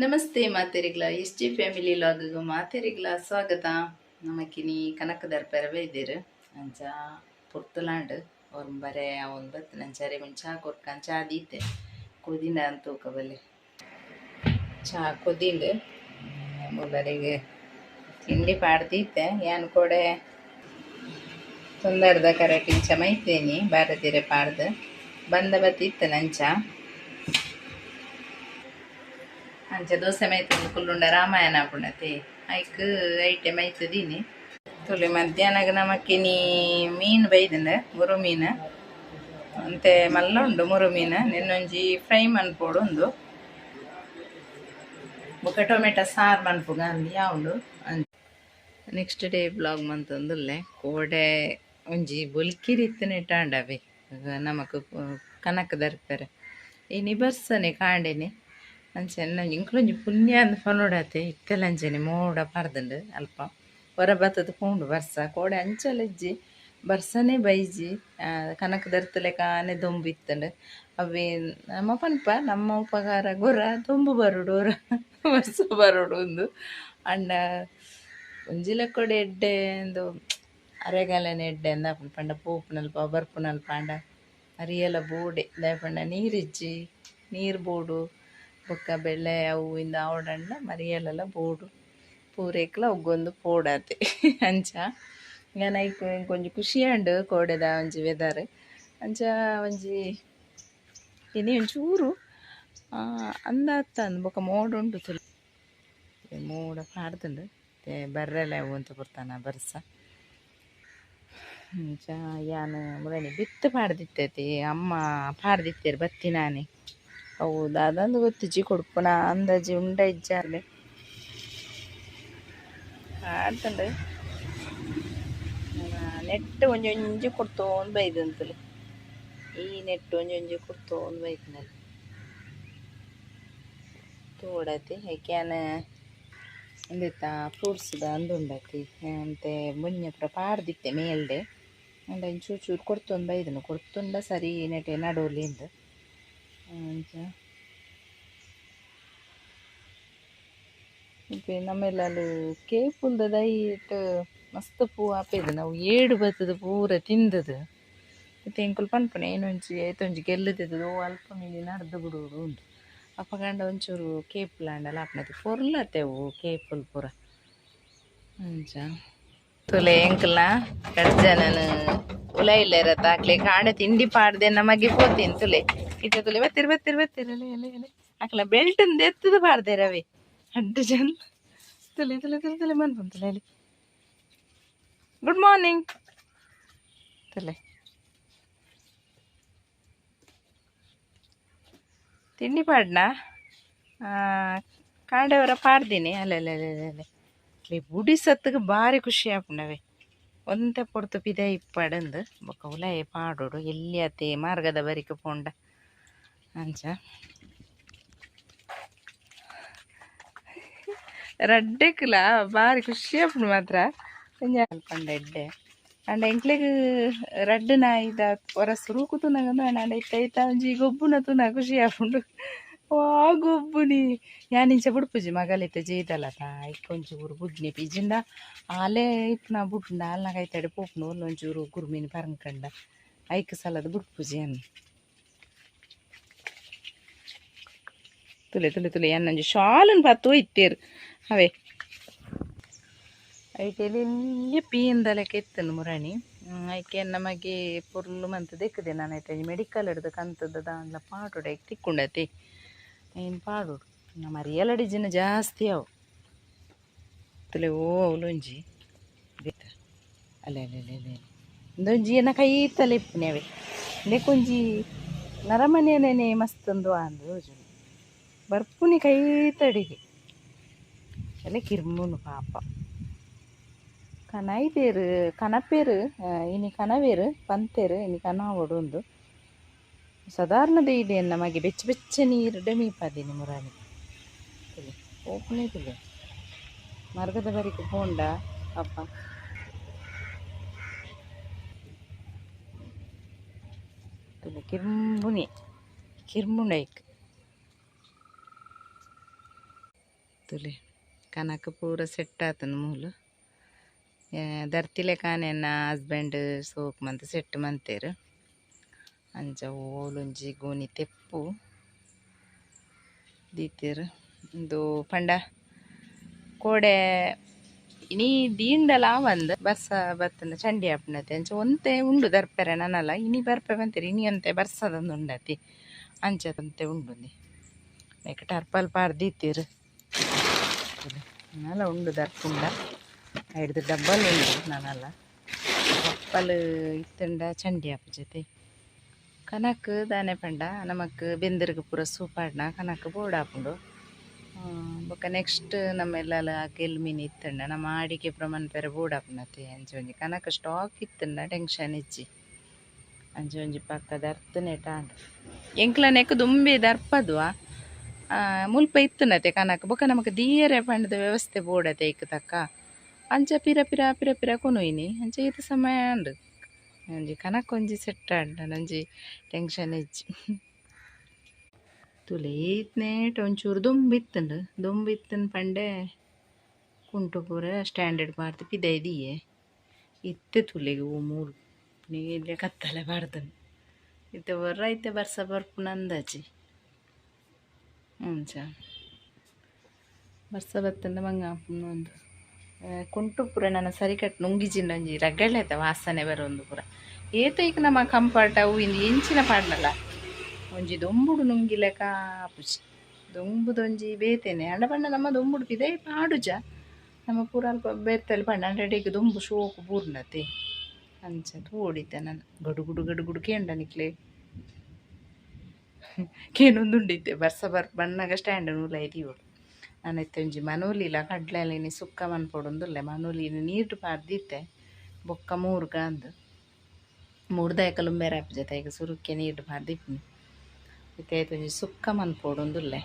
ನಮಸ್ತೆ ಮಾತೆರಿಗ್ಲ, S G family vlog ಮಾತೆರಿಗ್ಲ ಸ್ವಾಗತ. ನಮಕಿನಿ ಕನಕ ದರ್ಪೆರ ಬೈದೆರ್. ಅಂಚ ಪೊರ್ತುಲಾಂಡ್ ಒರ್ಂಬರೆ ಅವೊಂದು ಬತ್ತಿನ. ಅಂಚಾರೆ ಚಾ ಕೊರ್ಕ, ಚಾ ದೀತೆ, ಕೊದಿಂಡ ಅಂತ ತೂಕ ಬಲ್ಲೆ. ಚಾ ಕೊದಿಂಡ್. ಮುಲ್ಲರಿಗೆ ತಿಂಡಿ ಪಾಡ್ದೀತೆ. ಯಾನ್ ಕೊಡೆ ತೊಂದರ್ದ ಕರೆಕ್ಟ್ ಇಂಚ ಮೈತೇನಿ ಬಾರದಿರೆ ಪಾಡ್ದು ಬಂದ ಬತ್ತಿತ್ತೆ. ನಂಚ ಅಂಚ ದೋಸೆ ಮೈತೊಂದು ಕುಲ್ಲುಂಡ ರಾಮಾಯಣ ಆಪುಂಡತೆ, ಐಕ್ ಐಟೆ ಮೈತದೀನಿ ತುಳಿ. ಮಧ್ಯಾಹ್ನಗ ನಮಕಿನಿ ಮೀನ್ ಬೈದಂಡ, ಮುರು ಮೀನು ಅಂತೆ ಮಲ್ಲ ಉಂಡು. ಮುರು ಮೀನು ನಿನ್ನೊಂಜಿ ಫ್ರೈ ಮನ್ಪೊಡು ಉಂದು, ಬೊಕ ಟೊಮೆಟೊ ಸಾರು ಮನ್ಪುಗ ಅಂದು ಯಾವುಂಡು. ನೆಕ್ಸ್ಟ್ ಡೇ ಬ್ಲಾಗ್ ಮಂತೊಂದುಲ್ಲೆ. ಕೋಡೆ ಒಂಜಿ ಬೊಲ್ಕಿರಿ ಇತ್ತಿನೆಟ್ಟಾಂಡವೆ ನಮಕ್ ಕನಕ್ ದರ್ಪೆರೆ. ಇನಿ ಬರ್ಸನೆ ಕಾಂಡೆನೆ. ಅಂಚ ಇಂಕ್ಲೊಂಜಿ ಪುಣ್ಯ ಅಂದ್ ಪನೊಡಾತೆ. ಇತ್ತೆಲ ಅಂಚನೆ ಮೋಡ ಪಾರ್ದುಂಡು. ಅಲ್ಪ ಹೊರ ಬತ್ತದ ಪೋಂಡು ಬರ್ಸ. ಕೋಡೆ ಅಂಚಲ ಇಜ್ಜಿ, ಬರ್ಸನೆ ಬೈಜಿ. ಕನಕ್ ದರ್ತಲೆಕಾನೆ ದೊಂಬು ಇತ್ತಂಡು. ಅವೇ ನಮ್ಮ ಪನ್ಪ, ನಮ್ಮ ಉಪಕಾರ ಗೊರ ದೊಂಬು ಬರೊಡು, ಒರ ಬರ್ಸ ಬರೊಡು ಉಂದು. ಅಂಡ ಒಂಜಿ ಲೆಕ್ಕೊಡು ಎಡ್ಡೆ ಇಂದು, ಅರೆಗಾಲನೆ ಎಡ್ಡೆ ಅಂದ ಪಂಡ. ಪೋಪುನಲ್ಪ ಬರ್ಪುನಲ್ಪ ಆಂಡ ಅರಿಯಲ ಬೋಡೆ. ದಾಯೆ ಪಂಡ ನೀರಿಜ್ಜಿ, ನೀರು ಬೋಡು. ಬೊಕ್ಕ ಬೆಳೆ ಅವು ಇಂದು ಆವಡಂಡ ಮರಿಯಲಲ ಬೋಡು, ಪೂರೇಕ್ಲ ಒಗ್ಗೊಂದು ಪೋಡಾತೆ. ಅಂಚ ಯಾನ್ ಐಕ್ ಒಂಜಿ ಖುಷಿ ಆಂಡ್ ಕೋಡೆದ ಒಂಜಿ ವೆದರ್. ಅಂಚ ಒಂಜಿ ಇನಿ ಒಂಚೂರು ಅಂದಾತಂದ್. ಬೊಕ ಮೋಡ ಉಂಡು ತುಲು, ಮೋಡ ಪಾಡ್ದುಂಡು. ಬರ್ರೆಲ ಅಂತ ಪೊರ್ತಾನ ಬರ್ಸ. ಅಂಚ ಯಾನ್ ಮುರಣಿ ಬಿತ್ತು ಪಾಡ್ದಿತ್ತೈತಿ, ಅಮ್ಮ ಪಾಡ್ದಿತ್ತೆರ್ ಬತ್ತಿನಾನೆ. ಅವು ದಾದಂದು ಗೊತ್ತಿಜ್ಜಿ, ಕೊಡ್ಪುನ ಅಂದಾಜಿ ಉಂಡ ಇಜ್ಜಾಲೆ ಪಾಡ್ದುಂಡು. ನೆಟ್ ಒಂಜಿ ಒಂಜಿ ಕೊಡ್ತೊಂದು ಬೈದಂತಲೆ. ಈ ನೆಟ್ ಒಂಜಿ ಒಂಜಿ ಕೊಡ್ತೊಂದು ಬೈದಿನಲ್ಲಿ ತೋಡತಿ. ಐಕ್ಯಾನ ಉಂದೆತ ಫ್ರೂಟ್ಸ್ದ ಅಂದುಂಡತಿ ಅಂತೆ ಮುಂಜೆ ಪೂರ ಪಾಡ್ದಿತ್ತೆ ಮೇಲ್ಡೆ. ಅಂಡ ಚೂರು ಚೂರು ಕೊಡ್ತೊಂದು ಬೈದನು. ಕೊಡ್ತುಂಡ ಸರಿ ನೆಟೆ ನಡೋಲಿ ಇಂದು. ಅಂಚ ನಮ್ಮೆಲ್ಲಲು ಕೇಪುಲ್ದ ದೈಟ್ ಮಸ್ತ್ ಪೂ ಆಪೇದು. ನಾವು ಏಡು ಬತ್ತದ ಪೂರ ತಿಂದದು. ಇತ್ತೆ ಎಂಕುಲು ಪನ್ಪುನೆ ಏನೊಂಜಿ ಏತೊಂಜಿ ಗೆಲ್ಲುದಿದ್ದು ಓ ಅಲ್ಪ ಮಿನಿ ನಡ್ದು ಬಿಡೋಡು ಉಂದು. ಅಪಗಂಡ ಒಂಚೂರು ಕೇಪುಲಾಂಡಲ ಆಪುನತೆ ಪೊರ್ಲತೆ ಅವು ಕೇಪುಲ್ ಪೂರ. ಅಂಚ ತುಲೆ ಎಂಕಲ್ನ ರಡ್ಡ್ ಜನನ್ ಉಲೈಲ್ಲೆರತ. ಅಕ್ಲೆ ಕಾಂಡೆ ತಿಂಡಿ ಪಾಡ್ದೆ ನಮಗೆ ಪೋತೀನಿ. ತುಲೆ ಇತ್ತೆ ತುಲೆ ಬತ್ತಿರ್ ಬತ್ತಿರ್ ಬತ್ತಿರ್. ಅಲೆ ಅಲೆ ಅಲೆ, ಅಕ್ಲ ಬೆಲ್ಟ್ ಎತ್ತದ ಪಾಡ್ದೇರ್ ಅವೆ ರಡ್ಡ್ ಜನ. ತುಲೆ ತುಲೆ ತುಲೆ ತುಲೆ ಮನ್ಪುನ್ ತುಲೆ. ಅಲ್ಲಿ ಗುಡ್ ಮಾರ್ನಿಂಗ್ ತುಲೆ. ತಿಂಡಿ ಪಾಡ್ನ ಕಾಂಡೆವರ ಪಾಡ್ದಿನಿ. ಅಲೆ ಅಲೆ ಅಲೆ ಅಲೆ, ಅಲೆ ಬುಡಿ ಸತ್ತಗೆ ಬಾರಿ ಖುಷಿ ಆಪುಂಡವೆ. ಒಂತೆ ಪೊರ್ತು ಪಿದಯಿ ಇಪ್ಪಡಂದು, ಬೊಕ ಉಲಾಯಿ ಪಾಡೊಡು. ಎಲ್ಲಿ ಅತೆ ಮಾರ್ಗದ ಬರಿಕ್ ಪೋಂಡ. ಅಂಚ ರಡ್ಡೆಕ್ಲ ಬಾರಿ ಖುಷಿ ಆಪುಂಡು ಮಾತ್ರ. ಪಂಡ ಎಡ್ಡೆ ಅಂಡ ಎಂಕ್ಲೆಗ್ ರಡ್ಡ್ ನಾಯಿದ ಒರ ಸುರುಕು ತೂನಗ ಅಂಡ ಇತ್ತೆ ಐತ ಒಂಜಿ ಗೊಬ್ಬುನ ತೂನ ಖುಷಿ ಆಪುಂಡು. ವಾ ಗೊಬ್ಬುನಿ! ಯಾನ್ ಇಂಚ ಬುಡ್ಪುಜಿ. ಮಗಲಿತ್ತೆ ಜೇದಲತ ಐಕ್ ಒಂಚೂರು ಬುಡ್ನಿ. ಇಜ್ಜಿಂಡ ಆಲೆ ಇಪ್ಪುನ ಬುಡ್ಂಡ ಆಲ್ನ ಕೈತಡೆ ಪೋಪುಂಡು. ಒಂಚೂರು ಗುರ್ಮಿನ್ ಪರಂಕಂಡ ಐಕ್ ಸಲದ ಬುಡ್ಪುಜಿ ಯಾನ್. ತುಲೆ ತುಲೆ ತುಲೆ, ಯಾನ್ ಒಂಜಿ ಶಾಲನ್ ಪತ್ತು ಇತ್ತೇರು ಅವೇ. ಐಟ್ ಎಲ್ಲಿ ಪೀಂದಲೆಕ್ಕ ಇತ್ತುಂಡು ಮುರಣಿ. ಐಕೆ ನಮಗೆ ಪೊರ್ಲು ಮಂತ್ ದೆಕ್ಕುದೆ. ನಾನು ಐತೆ ಮೆಡಿಕಲ್ ಹಿಡ್ದು ಕಂತದ ದಾನ್ಲ ಪಾಡೊಡು, ಐಕ್ ತಿಕ್ಕುಂಡತೆ ಐನ್ ಪಾಡೊಡು. ನಮ್ಮ ರಿಯಲ್ ಡಿಜಿನ ಜಾಸ್ತಿ ಅವು. ತುಲೆ ಓ ಅವಲೊಂಜಿ ಅಲೆ ಅಲೆ ಅಲೆ ಅಲೆ, ಇಂದೊಂಜಿ ಎನ್ನ ಕೈತಲೆ ಇಪ್ಪುನೆ ಅವೆ. ಇಂದೆಕೊಂಜಿ ನರಮನೆನೇ ಮಸ್ತ್ ಉಂದು ಅಂದು ಬರ್ಪುನಿ ಕೈತಡಿಗೆ. ಅಲೆ ಕಿರ್ಮುನು ಪಾಪ. ಕನೈದೆರ್ ಕನಪೇರು ಇನಿ ಕನವೇರು ಪಂತೆರ್ ಇನಿ ಕನಾವೊಡು ಉಂದು. ಸಾಧಾರಣ ಇದೆ ನಮಗೆ ಬೆಚ್ಚ ಬೆಚ್ಚ ನೀರು ಮೀಪಾದೀನಿ ಮುರಾನಿ. ಓಪನೆ ತುಲೆ ಮಾರ್ಗದ ಬರಿಕ್ ಪೋಂಡ ಅಪ್ಪ. ತುಲೆ ಕಿರ್ಂಬುನಿ ಕಿರ್ಂಬುಂಡು ಐಕ್. ತುಲೆ ಕನಕ ಪೂರ ಸೆಟ್ ಆತನ ಮೂಲು ದರ್ತಿಲೆ ಕಾನೆನ್ನ ಹಸ್ಬೆಂಡ್ ಸೋಕ್ ಮಂತ್ ಸೆಟ್ ಮಂತೇರು ಅಂಚ ಓಲೊಂಜಿ ಗೋಣಿ ತೆಪ್ಪು ದೀತೆರ್ ಇಂದು ಪಂಡ ಕೋಡೆ ಇನಿ ದೀಂಡಲ ಬಂದ್ ಬರ್ಸ ಬತ್ತನ ಚಂಡಿ ಆಪುನತೆ ಅಂಚ ಒಂತೆ ಉಂಡು ದರ್ಪೆರೆ ನನಲ ಇನಿ ಬರ್ಪೆ ಬಂತೇರಿ ಇನಿ ಒಂತೆ ಬರ್ಸದೊಂದು ಉಂಡತಿ ಅಂಚ ಒಂತೆ ಉಂಡು ಲೈಕ್ ಟರ್ಪಲ್ ಪಾರ್ ದೀತೆರ್ ನನಲ ಉಂಡು ದರ್ಪುಂಡ ಐಡ್ದು ಡಬ್ಬಲ್ ಉಂಡು ನನಲ ಕಪ್ಪಲ್ ಇತ್ತಂಡ ಚಂಡಿ ಆಪುಜತೆ ಕನಕ್ ದಾನೆ ಪಂಡ ನಮಕ್ ಬೆಂದರ್ಗ್ ಪೂರ ಸೂಪಾಡ್ನ ಕನಕ್ ಬೋಡಾಪುಂಡು ಬೊಕ ನೆಕ್ಸ್ಟ್ ನಮ್ಮೆಲ್ಲಲ ಅಗೆಲ್ ಮೀನ್ ಇತ್ತಂಡ ನಮ್ಮ ಅಡಿಗೆ ಪೂರ ಮನ್ಪೆರೆ ಬೋಡಾಪುನತೆ ಅಂಚ ಒಂಜಿ ಕನಕ್ ಸ್ಟಾಕ್ ಇತ್ತಂಡ ಟೆನ್ಷನ್ ಇಜ್ಜಿ ಅಂಚ ಒಂಜಿ ಪಕ್ಕ ದರ್ತನೆಟ ಆಂಡ್ ಎಂಕ್ಲ ನೆಕ್ ದುಂಬೆ ದರ್ಪದ್ವ ಮುಲ್ಪ ಇತ್ತುನತೆ ಕನಕ್ ಬೊಕ ನಮಕ್ ದೀಯರೆ ಪಂಡದ ವ್ಯವಸ್ಥೆ ಬೋಡತೆ ಇಕ್ ತಕ್ಕ ಅಂಚ ಪಿರ ಪಿರ ಪಿರ ಪಿರ ಕೊನೊಯಿನಿ ಅಂಚ ಈತ ಸಮಯ ಆಂಡ್ ಒಂಜಿ ಕನಕ್ ಒಂಜಿ ಸೆಟ್ ಆಂಡ್ ಒಂಜಿ ಟೆನ್ಷನ್ ಇಜ್ಜಿ ತುಲೆ ಈತ್ನೇಟ ಒಂಚೂರು ದೊಂಬು ಇತ್ತುಂಡು ದೊಂಬು ಇತ್ತುಂಡು ಪಂಡೆ ಕುಂಟು ಪೂರ ಸ್ಟ್ಯಾಂಡರ್ಡ್ ಪಾಡ್ದ್ ಪಿದಯಿ ದೀಯೆ ಇತ್ತೆ ತುಲೆಗ್ ಓ ಮೂಲು ನೇಲ್ಯ ಕತ್ತಲೆ ಪಾಡ್ದುಂಡು ಇತ್ತೆ ಒರ ಇತ್ತೆ ಬರ್ಸ ಬರ್ಪುನ ಅಂದಾಜಿ ಅಂಚ ಬರ್ಸ ಬತ್ತಂಡ ಬಂಗ ಆಪುಂಡು ಒಂದು ಕುಂಟು ಪೂರ ನನ ಸರಿಕಟ್ ನುಂಗಿಜಿಂಡ ಒಂಜಿ ರಗಳೆದ ವಾಸನೆ ಬರೊಂದು ಪೂರ ಏತ ಇಕ್ ನಮ್ಮ ಕಂಫರ್ಟ್ ಅವು ಇಂದು ಎಂಚಿನ ಪಾಡ್ನಲ ಒಂಜಿ ದೊಂಬುಡು ನುಂಗಿಲೆಕ ಆಪುಜಿ ದೊಂಬುದೊಂಜಿ ಬೇತೆನೆ ಅಂಡ ಪಂಡ ನಮ್ಮ ದೊಂಬುಡು ಪಿದಯಿ ಪಾಡುಜ ನಮ್ಮ ಪೂರ ಅಲ್ಪ ಬೇರ್ತಲ್ ಪಂಡ ಅಂಡ ದೊಂಬು ಶೋಕು ಬೂರ್ನತೆ ಅಂಚ ತೂವೊಡಿತ್ತೆ ನನ ಗಡುಗುಡು ಗಡುಗುಡು ಕೇಂಡ ನಿಕ್ಲೆ ಕೇನೊಂದುಂಡಿತ್ತೆ ಬರ್ಸ ಬರ್ ಬನ್ನಗ ಸ್ಟ್ಯಾಂಡ್ ನೂಲೈ ದೀವೊಡು ನಾನು ಇತ್ತೆ ಒಂಜಿ ಮನೋಲಿಲ ಕಡ್ಲೆಲಿನಿ ಸುಕ್ಕ ಮನ್ಪೊಡುಂದುಲ್ಲೆ ಮನೋಲಿನಿ ನೀರು ಪಾಡ್ದಿತ್ತೆ ಬೊಕ್ಕ ಮೂರ್ಗ ಅಂದ್ ಮೂರ್ದ ಬೇರೆ ಆಪುಜತೆ ಐಕ್ ಸುರುಕ್ಕೆ ನೀರು ಪಾಡ್ದಿಪ್ಪುನಿ ಇತ್ತೆ ಐತ ಒಂಜಿ ಸುಕ್ಕ ಮನ್ಪೊಡುಂದುಲ್ಲೆ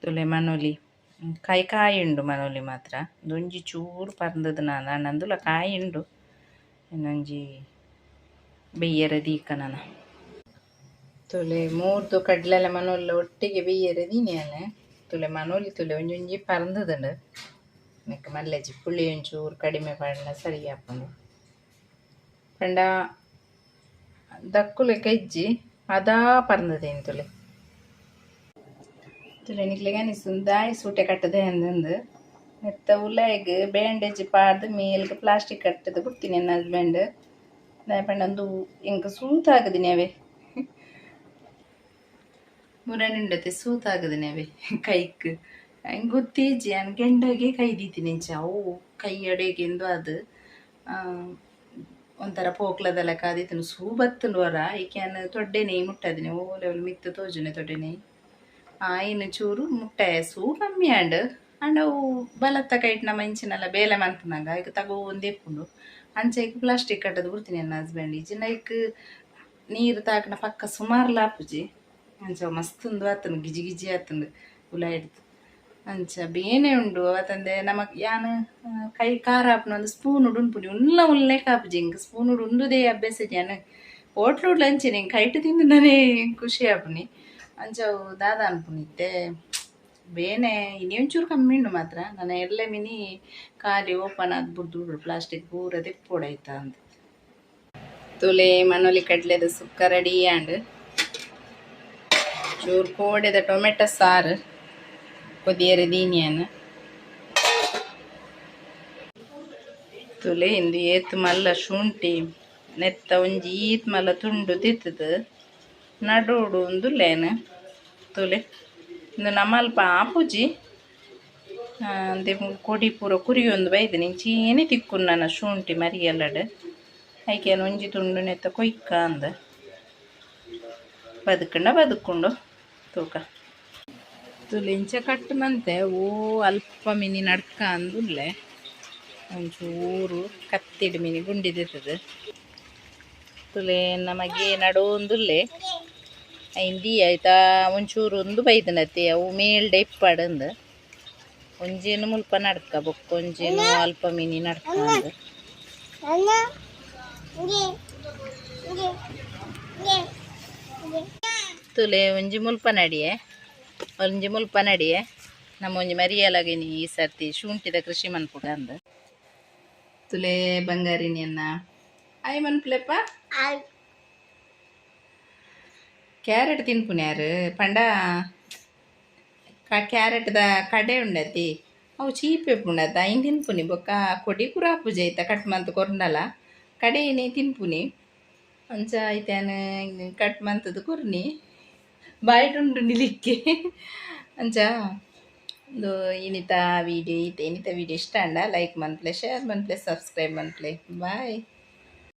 ತುಲೆ ಮನೋಲಿ ಕಾಯಿ ಕಾಯಿ ಉಂಡು ಮನೋಲಿ ಮಾತ್ರ ಒಂಜಿ ಚೂರು ಪರ್ಂದದ ನಾನು ಅಂದುಲ ಕಾಯಿ ಉಂಡು ಇನ್ನೊಂಜಿ ಬೆಯ್ಯರ ದೀಕ ನನ ತುಲೆ ಮೂರ್ದು ಕಡ್ಲೆಲ ಮನೋಲ್ಲ ಒಟ್ಟಿಗೆ ಬೆಯ್ಯರೆ ದೀನಿ ತುಲೆ ಮನೋಲಿ ತುಲೆ ಒಂಜೊಂಜಿ ಪರಂದದುಂಡು ನೆಕ್ ಮಲ್ಲೆಜಿ ಪುಳಿ ಒಂಚೂರು ಕಡಿಮೆ ಪಾಡ್ಂಡ ಸರಿ ಆಪುಂಡು ಪಂಡ ದಕ್ಕುಲೆಕ ಇಜ್ಜಿ ಅದಾ ಪರ್ಂದದೇನು ತುಲೆ ತುಲೆ ನಿಕ್ಲೆಗ್ ಅನಿಸುಂಡು ದಾಯಿ ಸೂಟೆ ಕಟ್ಟದೆ ಅಂದಂದು ನೆತ್ತ ಉಲಾಯಿಗ್ ಬ್ಯಾಂಡೇಜ್ ಪಾಡ್ದು ಮೇಲ್ಗ್ ಪ್ಲಾಸ್ಟಿಕ್ ಕಟ್ಟದು ಬುಡ್ತೀನಿ ಎನ್ನ ಹಸ್ಬೆಂಡ್ ದಾಯೆ ಪಂಡ ಉಂದು ಎಂಕ್ ಸೂತ್ ಆಗುದಿನಿ ಅವೇ ಮುರಣಿಂಡತೆ ಸೂತ್ ಆಗುದಿನಿ ಅವೇ ಕೈಕ್ ಎಂಕ್ ಗೊತ್ತೇಜಿ ಯಾನ್ ಗೆಂಡಗೆ ಕೈ ದೀತಿನಿ ಇಂಚ ಅವು ಕೈ ಅಡೆಗೆಂದು ಅದು ಒಂಥರ ಪೋಕ್ಲದ ಲೆಕ್ಕ ಆದಿತ್ತುಂಡು ಸೂ ಬತ್ತುಂಡು ವರ ಐಕ್ ಯಾನ್ ತೊಡ್ಡೆನೆ ಮುಟ್ಟದಿನಿ ಓ ಲೆವೆಲ್ ಮಿತ್ತ್ ತೋಜುನೆ ತೊಡ್ಡೆನೆ ಆಯಿನ ಚೂರು ಮುಟ್ಟೆ ಸೂ ಕಮ್ಮಿ ಆಂಡ್ ಆಂಡ ಅವು ಬಲತ್ತ ಕೈಟ್ ನಮ್ಮ ಇಂಚಿನೆಲ್ಲ ಬೇಲೆ ಮನ್ಪುನಗ ಐಕ್ ತಗೋಂದು ಇಪ್ಪುಂಡು ಅಂಚ ಐಕ್ ಪ್ಲಾಸ್ಟಿಕ್ ಕಟ್ಟದು ಬುಡ್ತೀನಿ ಎನ್ನ ಹಸ್ಬೆಂಡ್ ಇಜ್ಜಿಂಡ ಐಕ್ ನೀರು ತಾಕನ ಪಕ್ಕ ಸುಮಾರ್ಲ ಆಪುಜಿ ಅಂಚ ಮಸ್ತ್ ಉಂದು ಆತುಂಡು ಗಿಜಿ ಗಿಜಿ ಆತುಂಡು ಉಲಾಯಿಡ್ದು ಅಂಚ ಬೇನೆ ಉಂಡು ಅವತ್ತಂದೆ ನಮಕ್ ಯಾನ್ ಕೈ ಖಾರ ಆಪುನ ಒಂದು ಸ್ಪೂನ್ ಉಂಪುನಿ ಉಲ್ಲ ಉಲ್ಲೆ ಕಾಪುಜಿ ಎಂಕ್ ಸ್ಪೂನ್ ಉಂಡುದೇ ಅಭ್ಯಾಸ ಯಾನ್ ಹೋಟ್ಲುಡ್ಲ ಅಂಚೆನೆ ಎಂಕ್ ಕೈಟ್ ತಿಂದುಂಡನೇ ಖುಷಿ ಆಪುನಿ ಅಂಚ ಅವು ದಾದ ಅನ್ಪುನಿ ಇತ್ತೆ ಬೇನೆ ಇನಿ ಒಂಚೂರು ಕಮ್ಮಿ ಉಂಡು ಮಾತ್ರ ನನ ಎಲ್ಲೆ ಮಿನಿ ಖಾಲಿ ಓಪನ್ ಆದ್ ಬುಡ್ದು ಪ್ಲಾಸ್ಟಿಕ್ ಪೂರ ದೆಪ್ಪೊಡಾಯ್ತ ಅಂದ್ ತುಲೆ ಮನೋಲಿ ಕಡ್ಲೆದ ಸುಕ್ಕ ರೆಡಿ ಆಂಡ್ ಚೂರು ಕೋಡೆದ ಟೊಮೆಟೊ ಸಾರು ಕೊದಿಯರೆ ದೀನಿಯನ್ ತುಲೆ ಇಂದು ಏತ್ ಮಲ್ಲ ಶುಂಠಿ ನೆತ್ತ ಒಂಜಿ ಈತ್ ಮಲ್ಲ ತುಂಡು ತಿತ್ತದು ನಡುಡು ಉಂದುಲ್ಲೇನು ತುಲೆ ಇಂದು ನಮ್ಮಲ್ಪ ಆಪುಜಿ ಅಂದೆ ಕೊಡಿ ಪೂರ ಕುರಿಯೊಂದು ಬೈದಿನಿ ಇಂಚೇನೆ ತಿಕ್ಕುನು ನನ ಶುಂಠಿ ಮರಿಯಲ್ಲಡ್ ಐಕೆ ಒಂಜಿ ತುಂಡು ನೆತ್ತ ಕೊಯ್ಕ ಅಂದ್ ಬದುಕಂಡ ಬದುಕುಂಡು ತೂಕ ತುಲೆ ಇಂಚ ಕಟ್ ಮಂತೆ ಓ ಅಲ್ಪ ಮಿನಿ ನಡ್ಕ ಅಂದುಲ್ಲೆ ಒಂಚೂರು ಕತ್ತಿಡ್ ಮಿನಿ ಗುಂಡಿದಿತ್ತದು ತುಲೆ ನಮಗೆ ನಡೋಂದುಲ್ಲೆ ಐನ್ ಆಯ್ತಾ ಒಂಚೂರು ಒಂದು ಬೈದನತೆ ಅವು ಮೇಲ್ಡೆ ಇಪ್ಪಡಂದು ಒಂಜೇನು ಮುಲ್ಪ ನಡ್ಕ ಬೊಕ್ಕ ಒಂಜೇನು ಅಲ್ಪ ಮಿನಿ ನಡ್ಕ ಅಂದ್ ತುಲೆ ಒಂಜಿ ಮುಲ್ಪ ನಡಿಯೆ ಒಂಜಿ ಮುಲ್ಪ ನಡಿಯೆ ನಮ್ಮ ಒಂಜಿ ಮರಿಯಲಗಿನಿ ಈ ಸರ್ತಿ ಶುಂಠಿದ ಕೃಷಿ ಮನ್ಪುಗ ಅಂದ್. ತುಲೆ ಬಂಗಾರಿನಿ ಅನ್ನ ಆಯ್ ಮನ್ಪುಲೆಪ್ಪ. ಕ್ಯಾರೆಟ್ ತಿನ್ಪುನ್ಯಾರು ಪಂಡ ಕ್ಯಾರೆಟ್ದ ಕಡೆ ಉಂಡತಿ, ಅವು ಚೀಪೆ ಉಪ್ಪುಂಡತ್ತ, ಐನ್ ತಿನ್ಪುನಿ. ಬೊಕ್ಕ ಕೊಡಿ ಪೂರ ಆಪುಜಿ ಐತ, ಕಟ್ ಮಂತ್ ಕೊರ್ಂಡಲ ಕಡೆಯಿನಿ ತಿನ್ಪುನಿ. ಅಂಚ ಐತಾನ ಕಟ್ ಮಂತದ್ದು ಕೊರ್ನಿ, ಬಾಯಿಡುಂಡು ನಿಲಿಕ್ಕೆ. ಅಂಚ ಒಂದು ಇನಿತ ವೀಡಿಯೋ ಈತೆ. ಇನಿತ ವೀಡಿಯೋ ಇಷ್ಟ ಅಂಡ ಲೈಕ್ ಮನ್ಪ್ಲೆ, ಶೇರ್ ಮನ್ಪ್ಲೆ, ಸಬ್ಸ್ಕ್ರೈಬ್ ಮನ್ಪ್ಲೆ. ಬಾಯ್.